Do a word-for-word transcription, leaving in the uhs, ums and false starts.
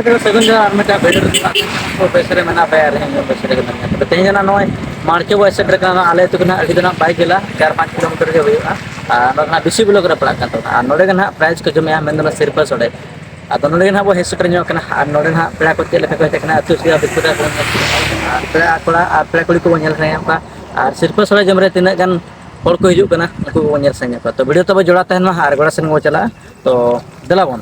ᱥᱟᱹᱜᱩᱱ ᱡᱚᱦᱟᱨ, ᱟᱨ ᱢᱤᱫᱴᱟᱝ ᱵᱷᱤᱰᱤᱭᱳ ᱨᱮ ᱵᱮᱥ ᱨᱮ ᱢᱮᱱᱟᱜ ᱯᱮᱭᱟ, ᱟᱨ ᱤᱧ ᱦᱚᱸ ᱵᱮᱥ ᱨᱮ ᱢᱮᱱᱟᱜ ᱞᱤᱧᱟ᱾ ᱛᱚᱵᱮ ᱛᱮᱦᱮᱧ ᱫᱚ ᱱᱟᱜ ᱱᱚᱜᱼᱚᱭ ᱢᱟᱲᱠᱮ ᱵᱚ ᱥᱮᱴᱮᱨ ᱠᱟᱱᱟ᱾ ᱟᱞᱮ ᱟᱹᱛᱩ ᱠᱷᱚᱱᱟᱜ ᱟᱹᱰᱤ ᱫᱚ ᱱᱟᱜ ᱵᱟᱭ ᱡᱷᱟᱹᱞᱟ, ᱪᱟᱨ ᱯᱟᱸᱪ ᱠᱤᱞᱳᱢᱤᱴᱟᱨ ᱜᱮ ᱦᱩᱭᱩᱜᱼᱟ᱾ ᱟᱨ ᱱᱚᱰᱮ ᱱᱟᱜ ᱵᱤᱥᱤ ᱵᱞᱚᱠ ᱨᱮ ᱯᱟᱲᱟᱜ ᱠᱟᱱ ᱛᱟᱵᱚᱱᱟ᱾ ᱟᱨ ᱱᱚᱰᱮ ᱜᱮ ᱱᱟᱜ ᱯᱨᱟᱭᱤᱡᱽ ᱠᱚ ᱡᱚᱢᱮᱜᱼᱟ, ᱢᱮᱱᱫᱚ ᱱᱚᱣᱟ ᱥᱤᱨᱯᱟᱹ ᱥᱚᱲᱮ᱾ ᱟᱫᱚ ᱱᱚᱰᱮ ᱜᱮ ᱱᱟᱜ ᱵᱚ ᱦᱮᱡ ᱥᱮᱴᱮᱨ ᱧᱚᱜ ᱠᱟᱱᱟ᱾ ᱟᱨ ᱱᱚᱰᱮ ᱱᱟᱜ ᱯᱮᱲᱟ ᱠᱚ ᱪᱮᱫ ᱞᱮᱠᱟ ᱠᱚ ᱦᱮᱡ ᱠᱟᱱᱟ, ᱟᱹᱛᱩ ᱥᱮᱭᱟ ᱵᱤᱥᱠᱩᱴ ᱟᱨ ᱯᱮᱲᱟ ᱠᱚᱲᱟ ᱟᱨ ᱯᱮᱲᱟ ᱠᱩᱲᱤ ᱠᱚᱵᱚᱱ ᱧᱮᱞ ᱥᱟᱸᱜᱮᱭᱮᱫ ᱠᱚᱣᱟ᱾ ᱟᱨ ᱥᱤᱨᱯᱟᱹ ᱥᱚᱲᱮ ᱡᱚᱢ ᱨᱮ ᱛᱤᱱᱟᱹᱜ ᱜᱟᱱ ᱦᱚᱲ ᱠᱚ ᱦᱤᱡᱩᱜ ᱠᱟᱱᱟ, ᱩᱱᱠᱩ ᱠᱚᱵᱚᱱ ᱧᱮᱞ ᱥᱟᱸᱜᱮᱭᱮᱫ ᱠᱚᱣᱟ᱾ ᱛᱚ ᱵᱷᱤᱰᱤᱭᱳ ᱛᱟᱵᱚ ᱡᱚᱲᱟᱣ ᱛᱟᱦᱮᱱ ᱢᱟ ᱟᱨ ᱜᱚᱲᱟ ᱥᱮᱱ ᱵᱚᱱ ᱪᱟᱞᱟᱜᱼᱟ᱾ ᱛᱚ ᱫᱮᱞᱟ ᱵᱚᱱ᱾